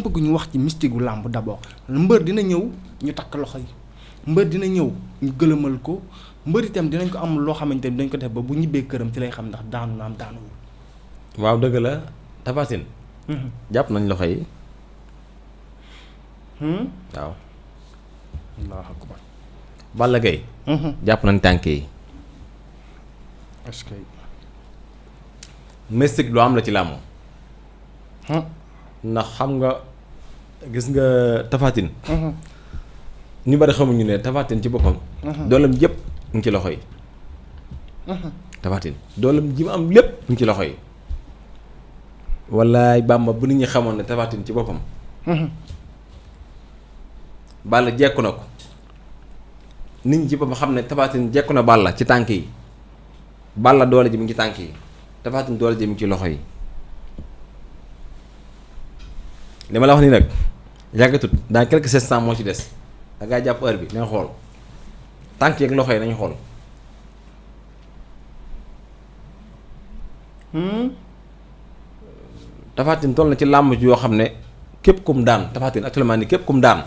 bëgg ñu wax ci mystique gu làmb d'abord mbër dina ñëw ñu takk loxo yi mbër dina ñëw ñu gëlëmal ko mbër itam dinañ ko am loo xamante ni dañ ko def ba bu ñibbee këram ci lay xam ndax daanu naam daanuwul. waaw dëgg la Tapha Tine jàpp nañ loxo yi. waaw. Allahu akbar. Balla Gaye jàpp nañ tànk yi. est-ce que. mystique lu am la ci làmb. ndax xam nga gis nga Tapha Tine. ñu bari xamuñu ne Tapha Tine ci boppam. dooleem yëpp mu ngi ci loxo yi. Tapha Tine dooleem ji mu am lépp mu ngi ci loxo yi. wallaay Bàmba bu nit ñi xamoon ne Tapha Tine ci boppam. Balla jekku na ko. nit ñi ci boppam xam ne Tapha Tine jekku na Balla ci tànk yi. Balla doole ji mu ngi ci tànk yi. Tapha Tine doole ji mu ngi ci loxo yi. li ma la wax nii nag yàggatut dans quelques instants moo ci des da ngaa jàpp heure bi nañ xool tànk yeeg loxo yi nañ xool. Tapha Tine toll na ci làmb yoo xam ne képp kum daan Tapha Tine actuellement nii képp kum daan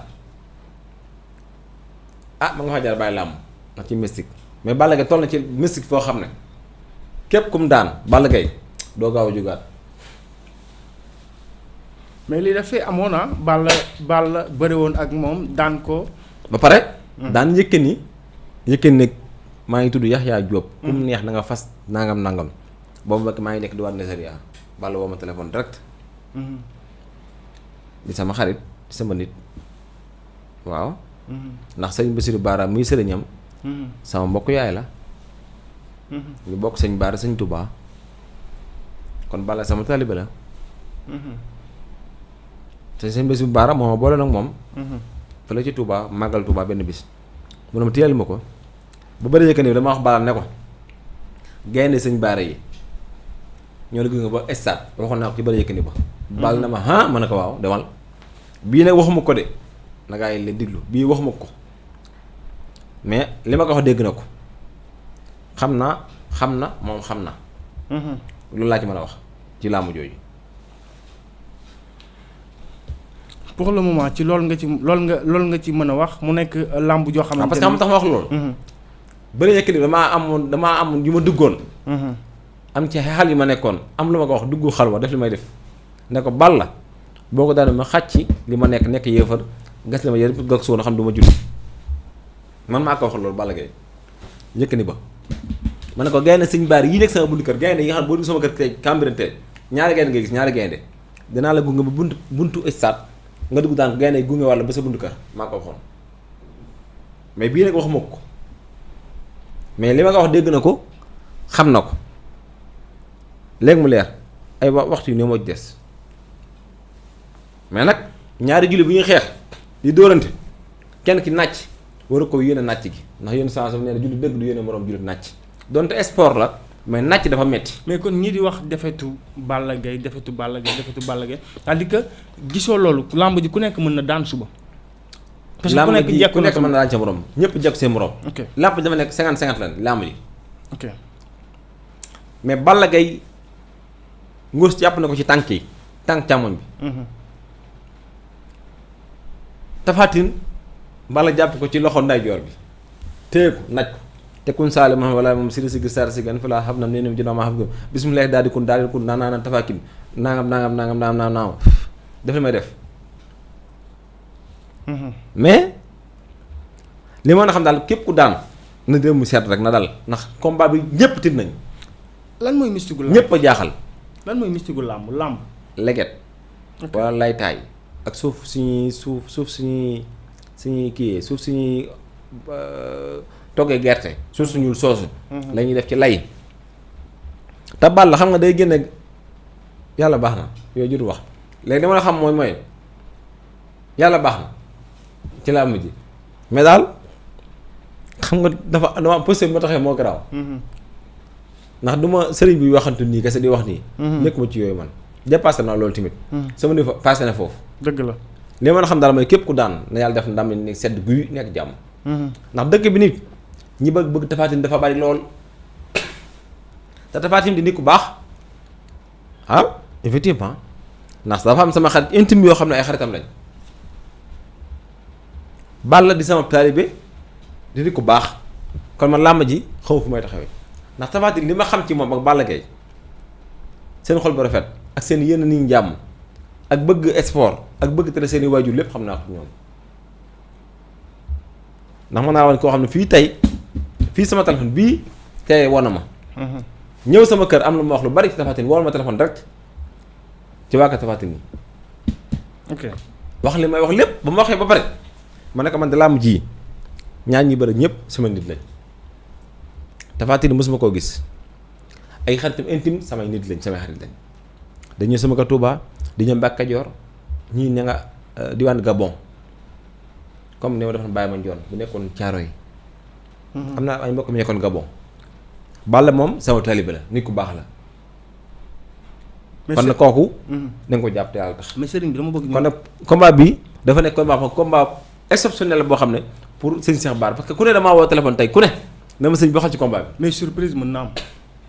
ma nga fa jar bàyyi làmb ndax ci mystique mais Balla Gaye toll na ci mystique foo xam ne képp kum daan Balla Gaye doo gaaw a jugaat. mais lii dafay amoon Balla bëri woon ak moom daan ko. ba pare. daan Yékini ne maa ngi tudd Yaxya Diop. ku mu neex na nga fas nangam. boobu nag maa ngi nekk di waat Nigeria Balla woo ma téléphone direct. di sama xarit di sama nit. waaw. ndax sëñ Bassirou Bara muy sëriñam. sama mbokk yaay la. ñu bokk sëñ Bara sëñ Touba. kon Balla sama taalibe la. te sëñ Bassirou Bara moo ma boole nag moom. fële ci Touba màggal Touba benn bis. mu ne ma téyel ma ko ba bëri yëkk nii dama wax Balla ne ko gaynde sëñ Bara yi ñoo la gis nga ba stade waxoon naa ko ci bëri yëkk nii ba. Balla na ma ma ne ko waaw demal bii nag waxuma ko de na gaa yi leen diglu bii waxuma ko mais li ma ko wax dégg na ko xam na moom xam na. loolu laa ci mën a wax ci làmb jooju. pour le moment ci loolu nga ci mën a wax mu nekk làmb joo xamante parce que xam tax ma wax loolu. bëri yëkk ni damaa amoon yu ma duggoon. am ci xal yi ma nekkoon am lu ma ko wax duggu xalwa def li may def ne ko Balla boo ko daanee ma xàcc li ma nekk yéefar gas li ma yëpp gag soo na xam du ma julli man maa ko wax loolu Balla Gaye yëkk ni ba ma ne ko gaynde sëñ Bara yii nekk sama buntu kër gaynde yi nga xam ne boo dugg sama kër tey Cambérène tey ñaari gaynde ngay gis ñaari gaynde dinaa la gunge ba buntu stade nga dugg daan gaynde yi gunge walla ba sa buntu kër maa ko waxoon mais bii nag waxuma ko mais li ma ko wax dégg na ko xam na ko léegi mu leer ay waxtu yu ne moo ci des mais nag ñaari julli bu ñuy xeex di dóorante kenn ki nàcc war a ko yéene nàcc gi ndax yéen saa nee na julli dëgg du yéene moroom jullit nàcc donte sport la mais nàcc dafa metti mais kon ñii di wax defetu Balla Gaye c'est-à-dire que gisoo loolu làmb ji ku nekk mën na daan suba. parce que ku nekk mën na daan sa morom ñëpp jekk seen morom. ok làmb dafa nekk 50-50 la làmb ji. ok mais Balla Gaye nguus jàpp na ko ci tànk yi tànk càmmoñ bi. Tapha Tine Balla jàpp ko ci loxo ndeyjoor bi téye ko naj ko te kun saali ma wala moom siri sigi sar si gan fi laa xam na ne ji ma xam ko bisimilah daal di kun naan Tapha Tine nangam def li may def. mais li ma na xam daal képp ku daan na dem mu seet rek na dal ndax combat bi ñëpp tiit nañ. lan mooy mystique gu làmb ñëpp a jaaxal. lan mooy mystique gu làmb. leget. wala laytaay ak suuf suñuy kii suuf suñuy toggee gerte suuf suñu soosu. la ñuy def ci lay. te Balla xam nga day génne yàlla baax na yooyu jur wax léegi dama la xam mooy yàlla baax na ci làmb ji mais daal xam nga dama possible ma taxee moo garaaw. ndax du ma sëriñ bi waxantu nii kese di wax nii. nekkuma ci yooyu man dépassé naa loolu tamit. sama niveau passé na foofu. dëgg la li ma xam daal mooy képp ku daan na yàlla def ndam ni sedd guy nekk jàmm. ndax dëkk bi nit ñi bëgg Tapha Tine dafa bari lool te Tapha Tine di nit ku baax effectivement ndax dafa am sama xarit intime yoo xam ne ay xaritam lañ. Balla di sama taalibe di ko baax kon man làmb ji xaw fu may taxawee ndax Tapha Tine li ma xam ci moom ak Balla Gaye seen xol bu rafet ak seen yenn nit njàmm ak bëgg sport ak bëgg tere seen i waajur lépp xam naa ko ñoom ndax mën naa woon koo xam ne fii sama téléphone bii tey woon na ma. ñëw sama kër am lu ma wax lu bari ci Tapha Tine woo ma téléphone direct ci waa Tapha Tine yi. ok wax li may wax lépp ba ma waxee ba pare ma ne ko man de làmb ji ñaar ñi bëri ñëpp sama nit lañ Tapha Tine mosuma koo gis ay xaritam intime samay nit lañ samay xarit lañ dañu sama kër Touba di ñëw Mbàkke Kajoor ñii ña nga diwaan Gabon comme ni ma defoon Baye Mandione bu nekkoon Caaro yi. am naa ay mbokk mi nekkoon Gabon. Balla moom sama taalibe la nit ku baax la. kon nag kooku. da nga ko jàpp te yàlla tax. mais sëriñ bi dama bëgg. kon nag combat bi dafa nekk combat exceptionnel la boo xam ne pour sëñ Cheikh Bara parce que ku ne damaa woo téléphone tey ku ne na ma sëñ bi waxal ci combat bi. mais surprise mën na am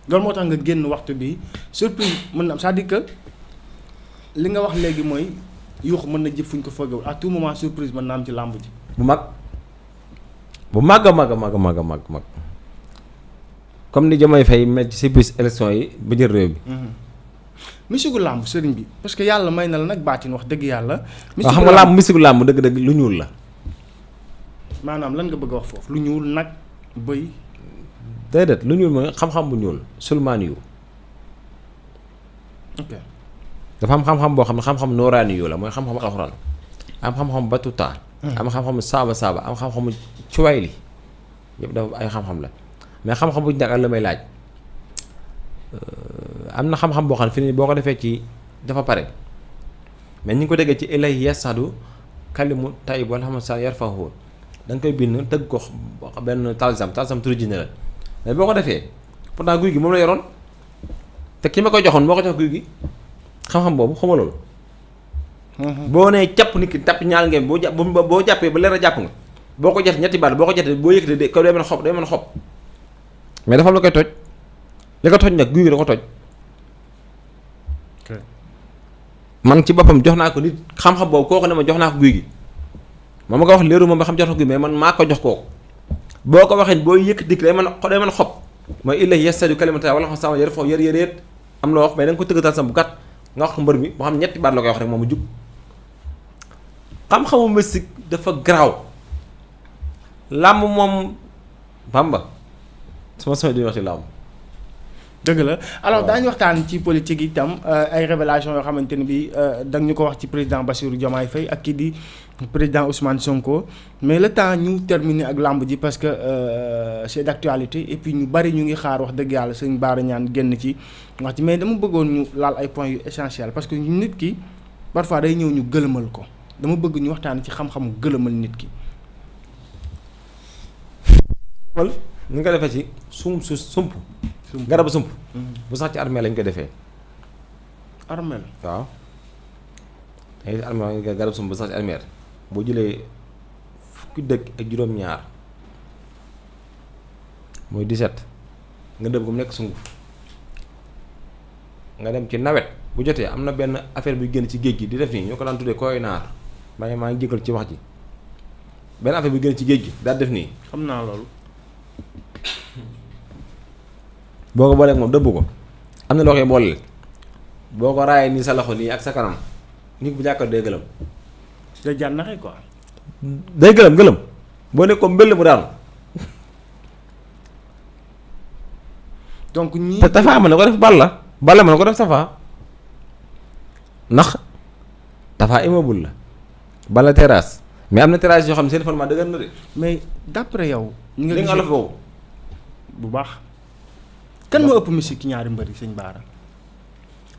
loolu moo tax nga génn waxtu bi surprise mën na am c'est-à-dire que li nga wax léegi mooy yuux mën na jëf fuñ ko foogewul à tout moment surprise mën na am ci làmb ji. bu mag a mag comme ni Diomaye Faye mel ci bis élection yi ba jël réew mi. misigu làmb sëriñ bi parce que yàlla may na la nag baatin wax dëgg yàlla. waaw xam nga misigu làmb dëgg-dëgg lu ñuul la. maanaam lan nga bëgg a wax foofu lu ñuul nag bëy. déedéet lu ñuul mooy xam-xam bu ñuul sulmaani yu. ok dafa am xam-xam boo xam ne xam-xam nooraani yu la mooy xam-xam alxuraan am xam-xam batuta am xam-xamu saaba am xam-xamu cuwayli yëpp dafa ay xam-xam la mais xam-xam bu ñu nag la may laaj am na xam-xam boo xam ne fi ni boo ko defee ci dafa pare mais ñu ngi ko déggee ci ilay yasadu kalimu tayyib wala xam sa yarfahu da nga koy bind tëgg ko benn talsam turu jinne la mais boo ko defee pourtant guy gi moom la yoroon te ki ma koy joxoon moo ko jox guy gi xam-xam boobu xama loolu boo nee capp nit ki tapp ñaar ngeen boo jàppee ba leer a jàpp nga boo ko jot ñetti baat boo ko jotee boo yëkkatee de ko day mën xob mais dafa am la koy toj li ko toj nag guy gi da ko toj man ci boppam jox naa ko nit xam-xam boobu kooku ne ma jox naa ko guy gi ma ko wax leeru moom ba xam jox na ko guy mais man maa ko jox kooku boo ko waxee boo yëkkati day mën xob mooy illa yastadu kalimata wala xam sama yër foofu yëreet am loo wax mais da nga ko tëggatal sam bu gàtt nga wax ko mbër mi moo xam ñetti baat la koy wax rek moom mu jug xam-xamu mystique dafa garaaw làmb moom Bamba sama duñu wax ci làmb dëgg la alors daañu waxtaan ci politique itam ay révélation yoo xamante ni bi da ñu ko wax ci président Bassirou Diomaye Faye ak kii di président Ousmane Sonko mais le temps ñu terminer ak làmb ji parce que c'est d'actualité et puis ñu bari ñu ngi xaar wax dëgg yàlla sëñ Bara Niane génn ci wax ci mais dama bëggoon ñu laal ay points yu essentiels parce que nit ki parfois day ñëw ñu gëlëmal ko dama bëgg ñu waxtaan ci xam-xamu gëlëmal nit ki. ni nga ko defee ci sump garabu sump bu sax ci armée lañ ko defee armée waaw ay armée garabu sump bu sax ci armée boo jëlee fukki dëkk ak juróom-ñaar mooy 17 nga dëbb ko mu nekk sunguf nga dem ci nawet bu jotee am na benn affaire buy génn ci géej gi di def nii ñoo ko daan tuddee koy naar maa ngi jégal ci wax ji benn affaire buy génn ci géej gi daal def nii xam naa loolu boo ko booleeg moom dëbb ko am na loo koy booleel boo ko raayee nii sa loxo nii ak sa kanam nit bu jàkkaar day gëlëm. day jànnaxe quoi. day gëlëm boo ne ko mbëll mu daanu. donc ñii. te Tapha mën na ko def Balla mën na ko def Tapha ndax Tapha immeuble la Balla terrasse mais am na terrasse yoo xam ne seen format dëgër na de. mais d'après yow. ñu nga gisee boobu bu baax. kan moo ëpp musique ci ñaari mbër yi sëñ Bara.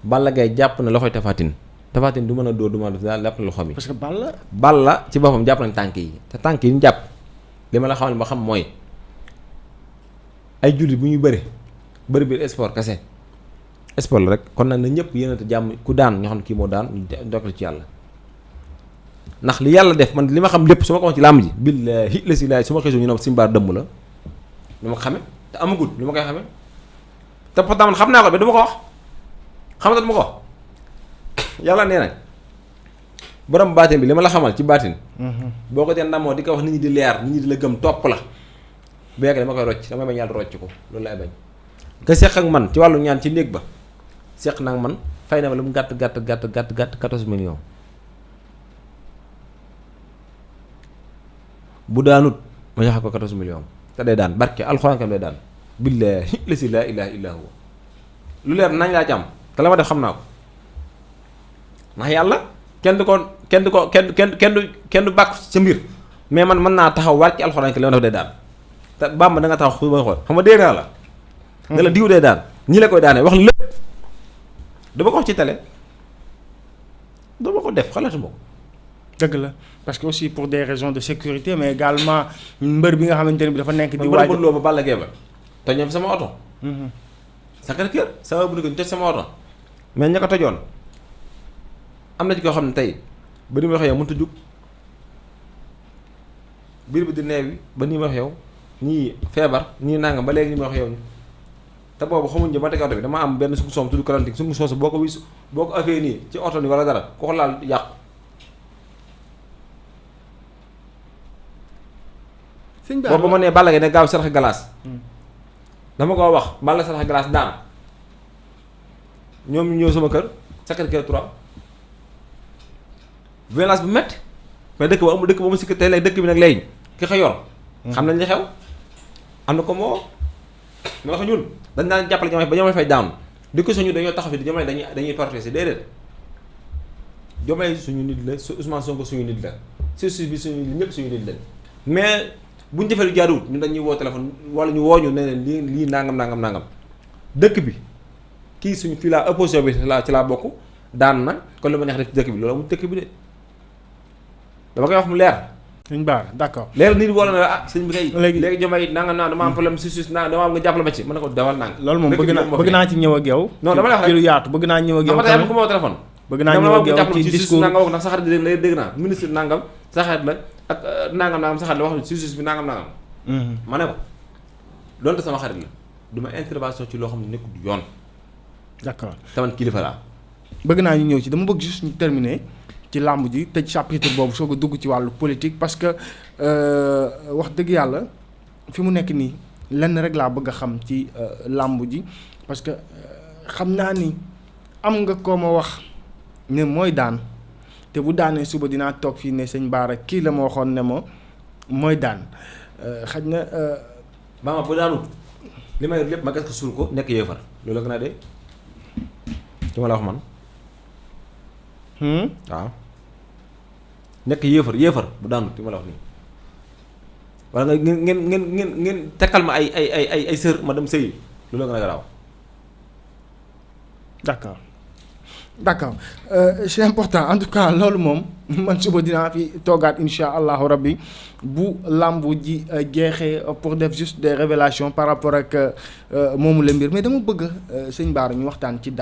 Balla Gaye jàpp na loxoy Tapha Tine du mën a dóor du mën a def daal jàpp na loxoom yi. parce que Balla ci boppam jàpp nañ tànk yi te tànk yi ñu jàpp li ma la xamal ma xam mooy ay jullit bu ñuy bëri bi sport kese sport la rek kon nag na ñëpp yéenante jàmm ku daan ñoo xam ne kii moo daan ñu dogal ci yàlla ndax li yàlla def man li ma xam lépp su ma ko wax ci làmb ji billaahi la si laay su ma xëy ñu ne Sëñ Bara dëmm la lu ma ko xame te amagul lu ma koy xame te pourtant man xam naa ko mais du ma ko wax xam nga du ma ko wax yàlla nee na borom baatin bi li ma la xamal ci baatin. boo ko dee ndamoo di ko wax nit ñi di leer nit ñi di la gëm topp la. bu yàggee dama koy rocc damay bañ yàlla rocc ko loolu laay bañ. nga seq ak man ci wàllu ñaan ci néeg ba seq nag man fay na ma lu mu gàtt 14 millions. bu daanut ma joxe ko 14 millions te day daan barke alxuraan kam day daan. billaahi la si laa ilaaha illaa huwa lu leer nañ laa ci am te la ma def xam naa ko ndax yàlla kenn du bàkk sa mbir mais man mën naa taxaw waat ci alxuraan ki li ma def day daan te Bàmba da nga taxaw xu ba xool xam nga dégg naa la. ne la diw day daan ñi la koy daanee wax lépp dama ko wax ci télé dama ko def xalaatuma ko. dëgg la parce que aussi pour des raisons de sécurité mais également mbër bi nga xamante ne bi dafa nekk di waaj loo ba Balla Gaye ba toj ñoom sama oto. Sacré-Cœur sama bu ñu toj sama oto mais ña ko tojoon am na ci koo xam ne tey ba ni ma wax yow mënut a jug biir bi di neew bi ba ni ma wax yow ñii feebar ñii nangam ba léegi ni ma wax yow te boobu xamuñ ne ma teg oto bi dama am benn sungu soom tudd kalantik sungu soosu boo ko afee nii ci oto ni wala dara ko laal yàqu. sëñ Ba boobu ba ma nee Balla Gaye ne gaaw sarax glace. dama ko wax Balla sarax glace daan ñoom ñu ñëw sama kër Sacré-Cœur 3 violence bu métti mais dëkk ba amul dëkk ba mu sikk tey léegi dëkk bi nag léegi ki xa yor. xam nañ li xew am na ko moo nga wax ñun dañ daan jàppale Diomaye ba Diomaye Faye daanu di ko suñu dañoo taxaw fi di Diomaye dañuy protester déedéet Diomaye suñu nit la Ousmane Sonko suñu nit la justice bi suñu nit ñëpp suñu nit la mais buñ defee lu jaaduwut ñun dañuy woo téléphone wala ñu woo ñu ne leen lii nangam dëkk bi kii suñu fii laa opposition bi ci laa bokk daan na kon lu ma neex def ci dëkk bi loolu amul dëkk bi de dama koy wax mu leer. sëñ Bara d'accord. léegi nit wala na la ah sëñ bi kay. léegi Diomaye nangam naa dama am problème si dama am nga jàppale ma ci mën na ko dawal nang. loolu moom bëgg naa ci ñëw ak yow. non dama la wax rek ci lu yaatu bëgg naa ñëw ak yow. tamit ko ma woo téléphone. bëgg naa ñëw ak yow ci discours nangam wax ndax saxaat di dégg naa ministre nangam saxaat la ak nangam saxaat la wax justice bi nangam. ma ne ko donte sama xarit la du ma intervention ci loo xam ne nekkul yoon. d'accord tamit kilifa laa. bëgg naa ñu ñëw ci dama bëgg juste ñu terminer ci làmb ji tëj chapitre boobu soog a dugg ci wàllu politique parce que wax dëgg yàlla fi mu nekk nii lenn rek laa bëgg a xam ci làmb ji parce que xam naa ni am nga koo ma wax ne mooy daan te bu daanee suba dinaa toog fii ne sëñ Bara kii la ma waxoon ne ma mooy daan xaj na. maama bu daanu li ma yor lépp ma gas ko suul ko nekk yéefar loolu la gën a dee ci ma la wax man. waaw nekk yéefar bu daanu ci ma la wax nii wala nga ngeen tekkal ma ay sër ma dem sëyi loolu la gën a garaaw. d'accord c'est important en tout cas loolu moom man suba dinaa fi toogaat insha allahu rabbi bu làmbu ji jeexee pour def juste des révélations par rapport ak moomu la mbir mais dama bëgg sëñ Bara ñu waxtaan ci